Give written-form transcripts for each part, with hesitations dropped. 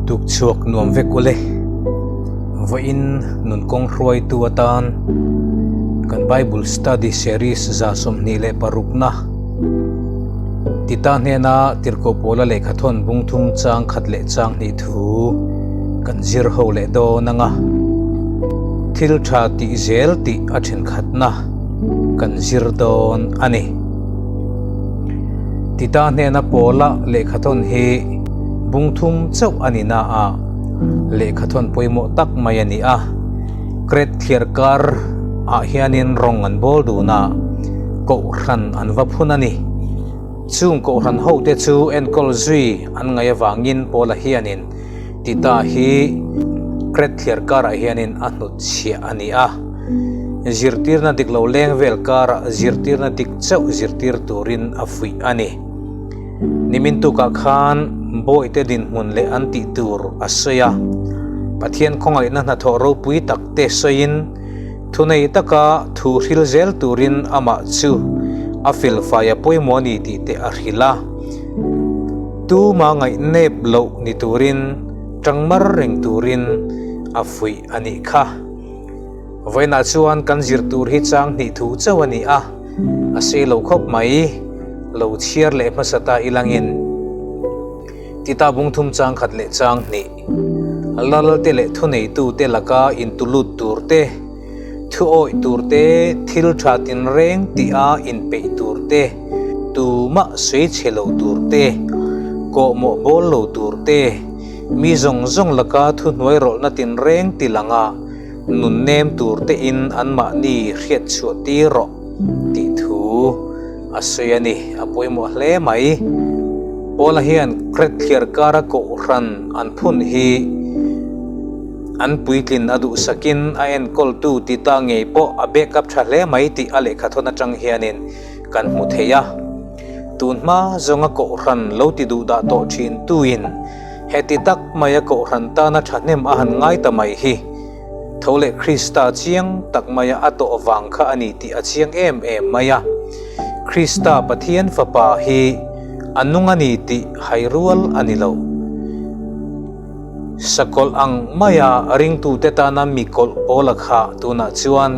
Tukchhuak nuam vek ule. Vawiin nun kawng hruaitu atan kan Bible Study Series 26na Tita hnena Tirhkoh Pawla lehkhathawn bung thum chang khat leh chang hnih thu kan zir ho leh dawn anga thil tha tih zel tih a thenkhatna kan zir dawn a ni. Tita hnena Pawla lehkhathawn hi bung thum chauh a ni na a, lehkhathawn pawimawh tak mai a ni a. Kret thliar kar ah hianin rawng an bawl dun a, kohhran an va phun a ni. Chung kohhran ho te chu enkawl zui an ngaih avangin Paula hianin Tita hi Kret thliar karah hianin a hnut chhiah a ni a. Zirtirna dik lo leng vel karah zirtirna dik chauh zirtir turin a fuih a ni. Nimin tukah khan bawihte dinhmun leh an tih tur a sawi a. Pathian khawngaihna hnathawh ropui tak te sawiin thunei taka thu hril zel turin amah chu a felfai a pawimawh a ni tih te a hrilh a. Tuma ngaihnep loh ni turin tangmar reng turin a fuih a nih kha. Vawiinah chuan kan zir tur hi chang hnih thu chauh a ni a, a sei lo khawp mai, lo chhiar leh hmasa ta ilangin. Tita bung thum chang khat leh chang hnih, Lal te leh thuneitu te laka intulut tur te, thu awih tur te, thil tha tinreng tih a inpeih tur te, tumah sawi chhe lo tur te, kawhmawh bawl lo tur te, mi zawng zawng laka thuhnuai rawlhna tinreng ti langa nun nem tur tein anmahni hriat chhuah tir rawh tih thu a sawi a ni. A pawimawh hle mai. Paula hian Kret thliar kara kohhran an phun hi an puitlin a duhsakin a enkawltu Tita ngei pawh a backup tha hle mai tih a lehkhathawn atang hianin kan hmu thei a. Tun hma zawnga kohhran lo ti duh dah tawh thin tuin heti tak maia kohhran tana thahnem a han ngai ta mai hi tho leh Krista chiang tak maia a tawh vang kha a ni tih a chiang em em mai a. Krista Pathian Fapa hi a nung a ni tih hai rual a ni lo. Sakawlh ang maia ringtute tana mi kawlh pawl a kha tunah chuan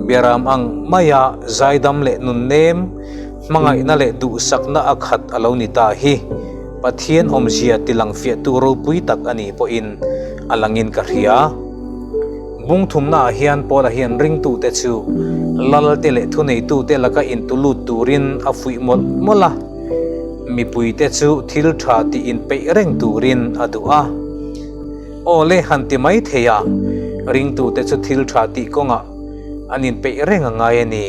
biaram ang maia zaidam leh nunnem, hmangaihna leh duhsakna a khat a lo ni ta hi Pathian awmzia tilang fiahtu ropui tak a ni pawhin a langin ka hria. Bung thumnaah hian Paula hian ringtute chu Lalte leh thuneitute laka intulut turin a fuih mawlh mawlh a. Mipuite chu thil tha tih inpeih reng turin a duh a. Aw le han ti mai thei a, ringtute chu thil tha tih kawngah an inpeih reng a ngai a ni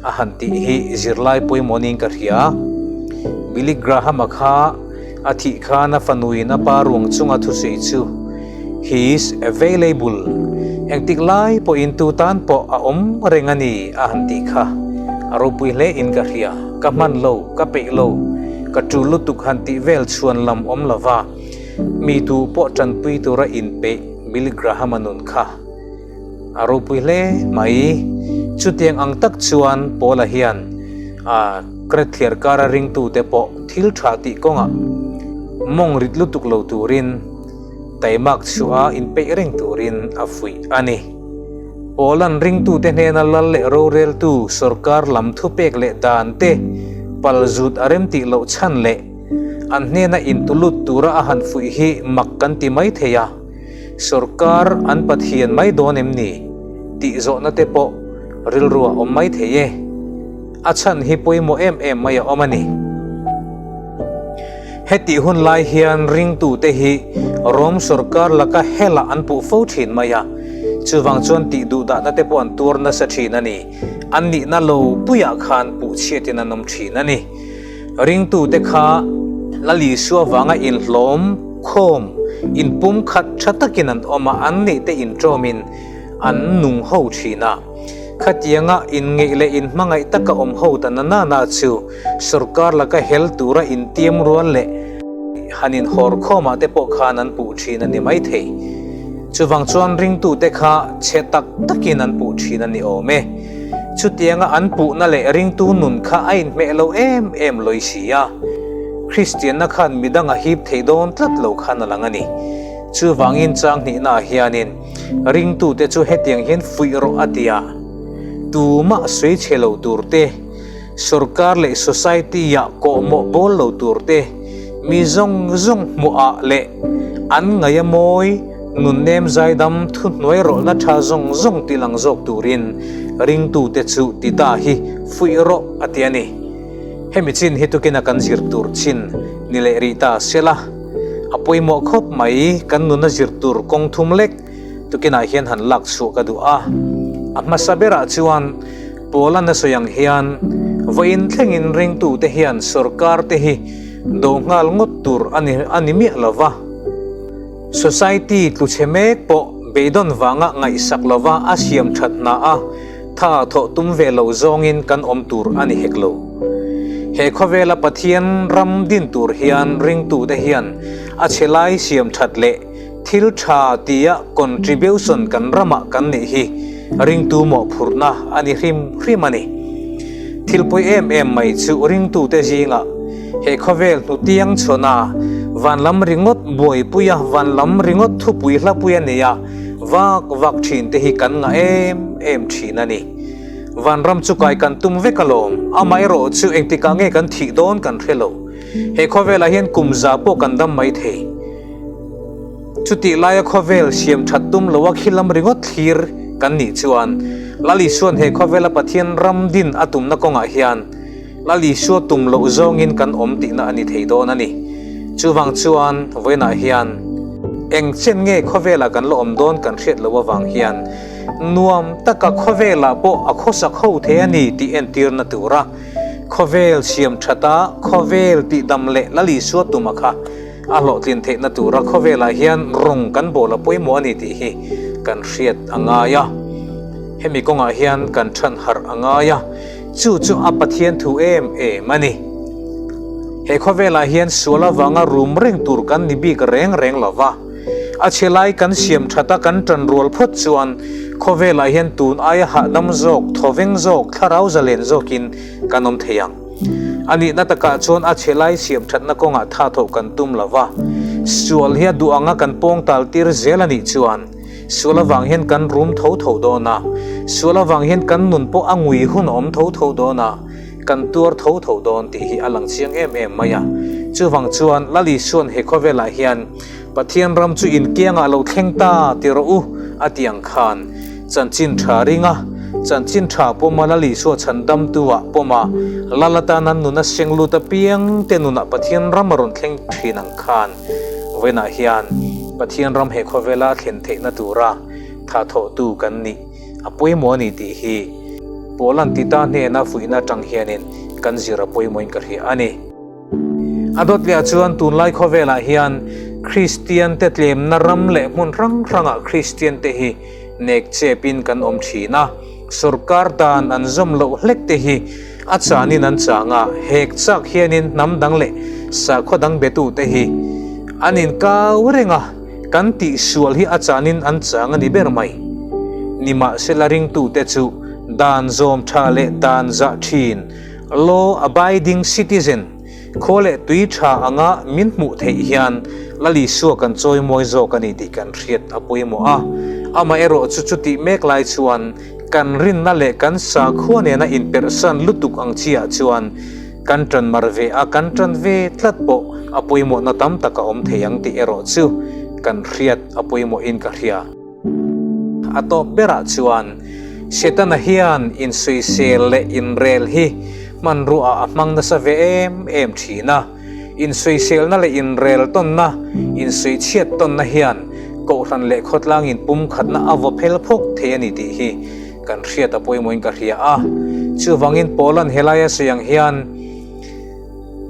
a han tih hi zirlai pawimawh niin ka hria. Billy Graham-a kha a thih khan a fanuin a pa ruang chunga thusawi chu He is available, engtik lai pawhin tu tan pawh a awm reng a ni a han tih kha a ropui hle in ka hria. Ka hman lo, ka peih lo, ka tul lutuk han tih vel chhuan lam awm lo va, mi tu pawh tanpui tura inpeih Billy Graham-a nun kha a ropui hle mai. Chutiang ang tak chuan Paula hian a Kret thliar kara ringtute pawh thil tha tih kawngah mawng rit lutuk lo turin Taimak chhuah a inpeih reng turin a fuih a ni. Poland ringtute hnena lal leh roreltu sorkar lam thupek leh dan te palzut a remtih loh chhan leh an hnena intulut tura a han fuih hi mak kan ti mai thei a, sorkar an Pathian mai dawn em ni tih zawhna te pawh rilru a awm mai thei e. A chhan hi pawimawh em em mai a awm a ni. Hetih hun lai hian ringtute hi Rom sorkar laka helah an puh fo thin mai a, chuvang chuan tih duh dahna te pawh an tuar nasa thin a ni. An nihna lo puiah khan puh chhiatin an awm thin a ni. Ringtute kha Lal Isua vanga inhlawm khawm, inpumkhat tha takin an awm a, an neihte inṭawmin an nung ho thin a. Khatianga inngeih leh inhmangaih taka awm ho ta na na na chu Sorkar laka hel tura intiam rual leh han inhawr khawmah te pawh khan an puh thin a ni maithei. Chuvang chuan ringtute kha chhe tak takin an puh thin a ni awm e. Chutianga an puhna leh ringtu nun kha a inhmeh lo em em lawi si a. Kristianna khan midang a hip thei dawn tlat lo khan a lang a ni. Chuvangin chang hnihnaah hianin ringtute chu hetiang hian fuih rawh a ti a, tumah sawi chhe lo tur te, sorkar leh society-ah kawhmawh bawl lo tur te, mi zawng zawng hmuhah leh an ngaih a mawi nunnem zaidam thuhnuai rawlhna tha zawng zawng tilang zawk turin ringtute chu ti ta hi fuih rawh a ti a ni. Hemi chin hi tukina kan zir tur chin ni leh rih ta sela, a pawimawh khawp mai kan nuna zir tur kawng thum lek tukinah hian han lak chhuah ka duh a. A hmasa berah chuan Paula sawi ang hian vawiin thlengin ringtute hian sorkar te hi do nghal ngawt tur a ni a ni miah lo va. Society tlu chhe mek pawh beidawn vanga ngaihsak lova a siam that hna a tha thawh tum ve lo zawngin kan awm tur a ni hek lo. He khawvela Pathian ram din tur hian ringtute hian a chhe lai siam that leh thil tha tia contribution kan ramah kan nih hi ringtu mawhphurhna a ni hrim hrim a ni. Thil pawi em em mai chu ringtute zingah he khawvel hnutiang chhawna vanlam ringawt buaipuia vanlam ringawt thupui hlapui a nia vak vak thin te hi kan ngah em em thin a ni. Vanram chu kai kan tum vek alawm, amaherawh chu engtikah nge kan thih dawn kan hre lo. He khawvelah hian kum za pawh kan dam mai thei. Chutih laia khawvel siam that tum loa khilam ringawt thlir kan nih chuan Lal Isua'n he khawvela Pathian ram din a tumna kawngah hian Lal Isua tum loh zawngin kan awm tihna a ni thei dawn a ni. Chuvang chuan vawiinah hian eng chen nge khawvelah kan la awm dawn kan hriat loh avang hian nuam taka khawvelah pawh a khawsak ho thei a ni tih entirna tura khawvel siam thata khawvel tihdam leh Lal Isua tuma kha A hlawhtlin theihna tura khawvelah hian rawng kan bawl a pawimawh a ni tih hi kan hriat a ngai a. Hemi kawngah hian kan than harh a ngai a, chu chu a Pathian thu em em a ni. He khawvelah hian sual avanga rum reng tur kan ni bik reng reng lo va, a chhe lai kan siam that a kan tan rual phawt chuan khawvelah hian tun aia hahdam zawk, thawveng zawk, thlarau zalen zawkin kan awm thei ang. A nihna takah chuan a chhe lai siam thatna kawngah tha thawh kan tum lo va, sual hi a duh anga kan pawng tal tir zel a nih chuan sual avang hian kan rum tho tho dawn a, sual avang hian kan nun pawh a ngui hun a awm tho tho dawn a, kan tuar tho tho dawn tih hi a lang chiang em em mai a. Chuvang chuan Lal Isua'n he khawvelah hian Pathian ram chu inkiangah lo thleng ta ti rawh u a ti ang khan chanchin tha ring a, chanchin tha pawma Lal Isua chhandamtu ah pawma Lal atan an nuna seng lut apiang te nunah Pathian ram a rawn thleng thin ang khan vawiinah hian Pathian ram he khawvela a thlen theihna tura tha thawhtu kan nih a pawimawh a ni tih hi Paula'n Tita hnena fuihna atang hianin kan zir a pawimawhin ka hria a ni. A dawt leh ah chuan tunlai khawvelah hian Kristian te tlemna ram leh hmun hrang hrangah Kristian te hi nek chepin kan awm thin a, sorkar dan an zawm loh hlek te hi a chanin an chang a, hek chak hianin hnam dang leh sakhaw dang betu te hi an inkau reng a, kan tihsual hi a chanin an chang a ni ber mai. Nimahsela ringtute chu dan zawm tha leh dan zah thin Law abiding citizen, khaw leh tui tha anga min hmuh theih hian Lal Isua kan chawimawi zawk a ni tih kan hriat a pawimawh a. Amaherawh chu chutih mek lai chuan kan rinna leh kan sakhua nena inperhsan lutuk ang chiah chuan kan tan mar ve a, kan tan ve tlat pawh a pawimawhna tam tak a awm thei ang tih erawh chu kan hriat a pawimawhin ka hria. A tawp berah chuan Setana hian insuisel leh inrel hi hmanruaah a hmang nasa ve em em thin a. Insuiselna leh inrel tawnna, insuichhiat tawnna hian kohhran leh khawtlang inpumkhatna a vaw phel phawk thei a ni tih hi kan hriat a pawimawhin ka hria a. Chuvangin Paula'n helaia sawi ang hian,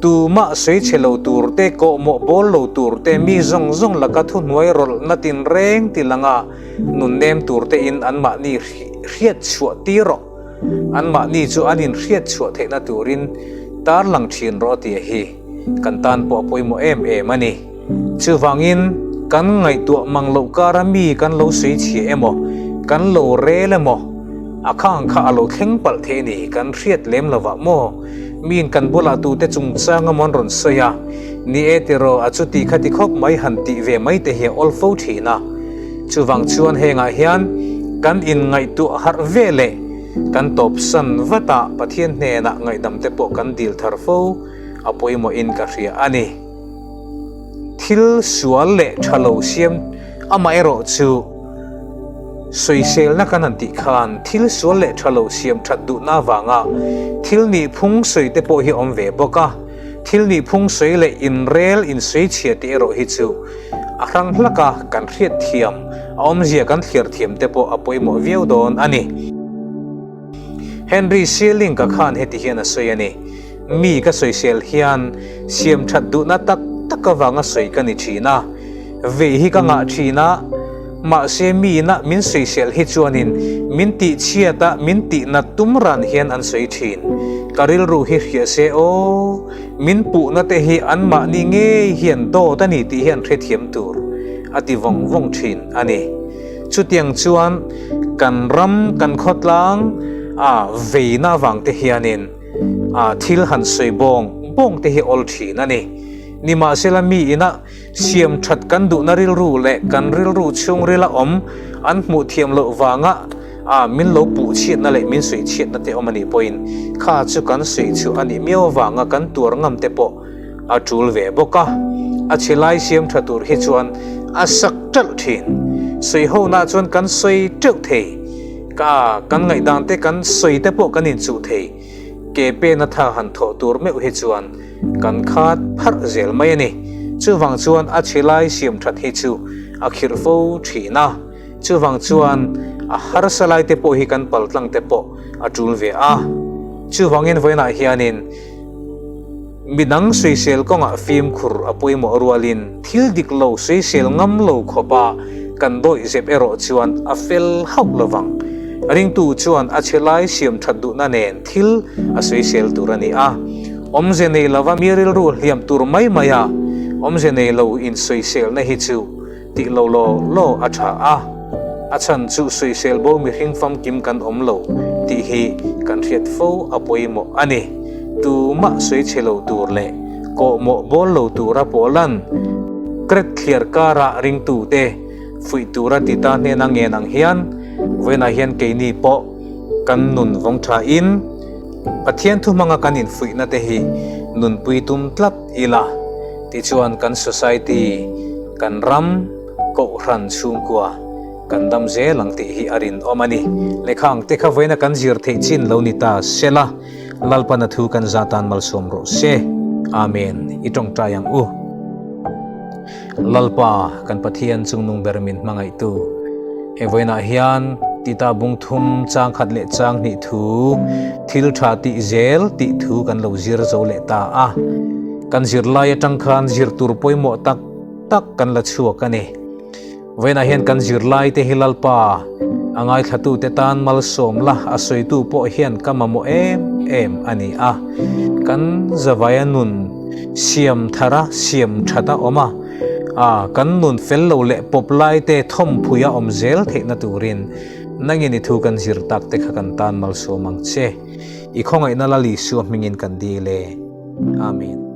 Tumah sawi chhe lo tur te, kawhmawh bawl lo tur te, mi zawng zawng laka thuhnuai rawlhna tinreng ti langa nun nem tur tein anmahni hriat chhuah tir rawh. Anmahni chu an inhriat chhuah theihna turin tarlang thin rawh tia hi kan tan pawh a pawimawh em em a ni. Chuvangin kan ngaihtuah mang loh kara mi kan lo sawi chhia emaw, kan lo rel emaw, a khang kha a lo thleng palh thei a ni kan hriat lem lovah maw? Miin kan bulah tute chungchang emaw an rawn sawi a, ni e tiraw a chuti kha ti khawp mai han tih ve mai te hi a awl fo thin a. Chuvang chuan hengah hian kan inngaihtuah harh ve leh kan tawpsan vat a, Pathian hnenah ngaihdam te pawh kan dil thar fo a pawimawhin ka hria a ni. Thil sual leh tha lo siam amaherawh chu sawiselna kan han tih khan thil sual leh tha lo siam that duhna avanga thil nihphung sawi te pawh hi a awm ve bawk a, thil nihphung sawi leh inrel insawichhia tih erawh hi chu a hrang hlak a, kan hriat thiam a awmzia kan thliar thiam te pawh a pawimawh viau dawn a ni. Henry Sealing-a khan heti hian a sawi a ni, Mi ka sawisel hian siam that duhna tak tak avanga sawi ka ni thin a, vei hi ka ngah thin a, mahse miina min sawisel hi chuanin min tihchhiat a, min tihnat tum ran hian an sawi thin. Ka rilru hi hria se aw, min puhna te hi anmahni ngei hian dawt a ni tih hi an hrethiam tur a ti vawng vawng thin a ni. Chutiang chuan kan ram, kan khawtlang a veina avang te hianin a thil han sawi bawng bawng te hi awl thin a ni. Nimahsela mi ina siam that kan duhna rilru leh kan rilru chhungrila awm an hmuh thiam loh vanga a min lo puh chhiatna leh min sawi chhiatna te awm a nih pawhin kha chu kan sawi chhuah a nih miau avanga kan tuar ngam te pawh A tul ve bawk a, a chhe lai siam tha tur hi chuan a sak ṭalh thin. Sawihonaah chuan kan sawi ṭeuh thei, ka kan ngaihdan te kan sawi te pawh kan inchuh thei. Ke pena tha han thawh tur meuh hi chuan kan khat pharh zel mai a ni. Chuvang chuan a chhe lai siam that hi chu a khirh fo thin a, chuvang chuan a harsa lai te pawh hi kan paltlang te pawh a tul ve a. Chuvangin vawiinah hianin. Midang sawisel kawngah fimkhur a pawimawh rualin thil dik lo sawisel ngam lo khawpa kan dawih zep erawh chuan a fel hauh lovang. Ringtu chuan a chhe lai siam that duhna nen thil a sawisel tur a ni a. Awmze nei lova mi rilru hliam tur mai mai a awmze nei lo insawiselna hi chu Tih lo law law a tha a, a chhan chu sawisel bo mihring famkim kan awm lo tih hi kan hriat fo a pawimawh a ni. Tumah sawi chhe lo tur leh kawhmawh bawl lo tura pawh lan Kret thliar karah ringtute fuih tura ti ta hnena ngen ang hian vawiinah hian keini pawh kan nun vawng thain Pathian thu hmanga kan infuihna te hi nunpui tum tlat ila tichuan kan society, kan ram, kohhran chhungkua kan dam zel ang tih hi a rinawm a ni. Lehkha ang te kha vawiina kan zir theih chin lo ni ta sela, Lalpana thu kan za tan malsawm rawh se. Amen. I tawngtai ang u. Lalpa, kan Pathian chungnung ber min hmangaihtu, he vawiinah hian Tita bung thum chang khat leh chang hnih thu, thil tha tih zel tih thu kan lo zir zo leh ta a. Kan zirlai atang khan zir tur pawimawh tak tak kan la chhuak a ni. Vawiinah hian kan zirlai te hi Lalpa a ngaithlatute tan malsawm la a sawitu pawh hian ka mamawh em em a ni a. Kan zavaia nun siam thar a, siam that a awm a, a kan nun fel lo leh pawp lai te thawmphui a awm zel theihna turin nangin i thu kan zir tak te kha kan tan malsawm ang che. I khawngaihna Lal Isua hmingin kan dil e. Amen.